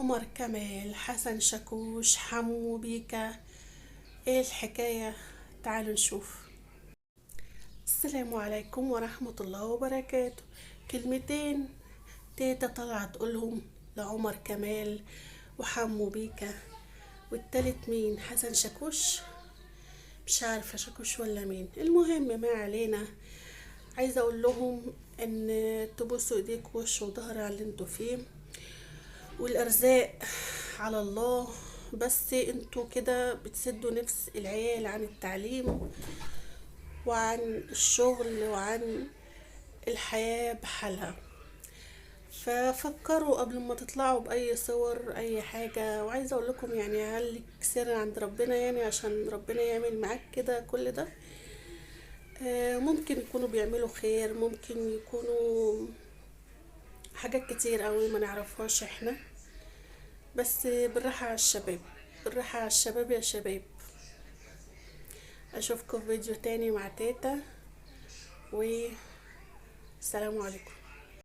عمر كمال، حسن شاكوش، حمو بيكا. ايه الحكاية؟ تعالوا نشوف. السلام عليكم ورحمة الله وبركاته. كلمتين تيتا طلعت تقولهم لعمر كمال وحمو بيكا، والتالت مين؟ حسن شاكوش، مش عارفة شاكوش ولا مين. المهم ما علينا، عايزة اقول لهم ان تبوسوا ايديك وش وظهر على اللي انتوا فيه، والارزاق على الله. بس انتوا كده بتسدوا نفس العيال عن التعليم وعن الشغل وعن الحياة بحالها. ففكروا قبل ما تطلعوا بأي صور أي حاجة. وعايزة أقول لكم هل لك سر عند ربنا عشان ربنا يعمل معاك كده كل ده؟ ممكن يكونوا بيعملوا خير، ممكن يكونوا حاجات كتير قوي ما نعرفهاش احنا. بس بالراحة على الشباب، بالراحة على الشباب يا شباب. اشوفكم في فيديو تاني مع تيتا، والسلام عليكم.